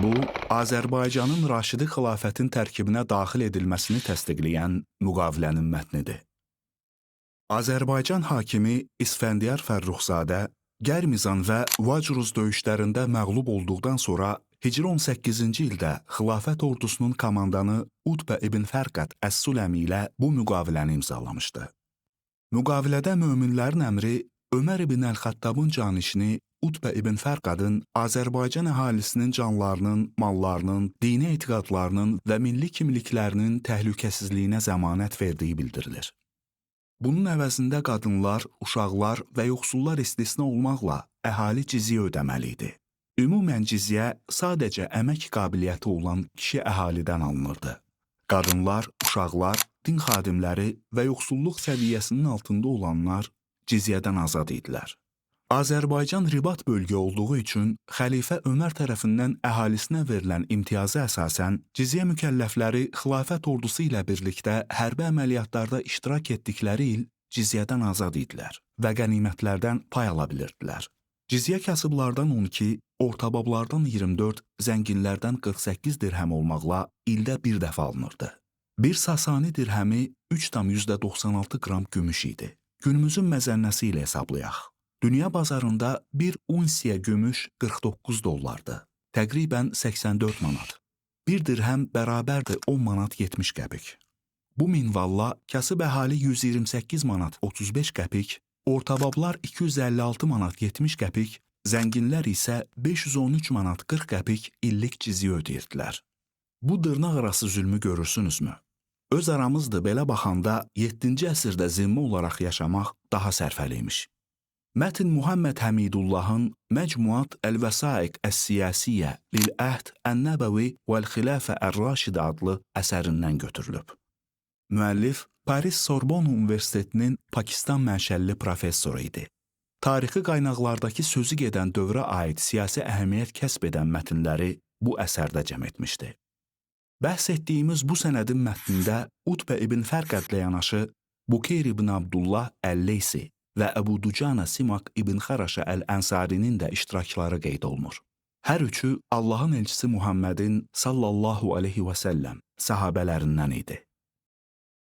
Bu, Azərbaycanın Raşidi xilafətin tərkibinə daxil edilməsini təsdiqləyən müqavilənin mətnidir. Azərbaycan hakimi İsfəndiyar Fərruxzadə Gərmizan və Vacruz döyüşlərində məğlub olduqdan sonra Hicri 18-ci ildə xilafət ordusunun komandanı Utbə ibn Fərqət Əs-Suləmi ilə bu müqaviləni imzalamışdı. Müqavilədə möminlərin əmri Ömər ibn Əl-Xattabın canişini Utbə ibn Fərqadın Azərbaycan əhalisinin canlarının, mallarının, dini etiqadlarının və milli kimliklərinin təhlükəsizliyinə zəmanət verdiyi bildirilir. Bunun əvəzində qadınlar, uşaqlar və yoxsullar istisna olmaqla əhali cizyə ödəməli idi. Ümumən cizyə sadəcə əmək qabiliyyəti olan kişi əhalidən alınırdı. Qadınlar, uşaqlar, din xadimləri və yoxsulluq səviyyəsinin altında olanlar cizyədən azad idilər. Azərbaycan ribat bölgə olduğu üçün xəlifə Ömər tərəfindən əhalisinə verilən imtiyaza əsasən cizyə mükəlləfləri xilafət ordusu ilə birlikdə hərbi əməliyyatlarda iştirak etdikləri il cizyədən azad idilər və qənimətlərdən pay ala bilirdilər. Cizyə kasıblardan 12, ortabablardan 24, zənginlərdən 48 dirhəm olmaqla ildə bir dəfə alınırdı. Bir Sasani dirhəmi 3,96 qram gümüş idi. Günümüzün məzənnəsi ilə hesablayaq. Dünya bazarında bir unsiya gümüş 49 dollardır. Təqribən 84 manat. Bir dirhəm bərabərdir 10 manat 70 qəpik. Bu minvalla kasıb əhali 128 manat 35 qəpik, ortabablar 256 manat 70 qəpik, zənginlər isə 513 manat 40 qəpik illik cizyə ödəyirdilər. Bu dırnaqarası zülmü görürsünüzmü? Öz aramızdır belə baxanda 7-ci əsrdə zimmi olaraq yaşamaq daha sərfəli imiş. Mətn Muhammed Həmidullahın Məcmuat əl-Vəsaiq əs-Siyasiyyə lil-Əhd ən-Nəbəvi vəl-Xilafə ər-Raşidə adlı əsərindən götürülüb. Müəllif Paris Sorbonne Universitetinin Pakistan mənşəli professoru idi. Tarixi qaynaqlardakı sözü gedən dövrə aid siyasi əhəmiyyət kəsb edən mətnləri bu əsərdə cəm etmişdi. Bəhs etdiyimiz bu sənədin mətnində Utbə ibn Fərqədlə yanaşı Bukeyr ibn Abdullah Əl-Leysi və Əbu Ducana Simak ibn Xaraşa Əl-Ənsarinin də iştirakları qeyd olunur. Hər üçü Allahın elçisi Muhammədin sallallahu aleyhi və səlləm sahabələrindən idi.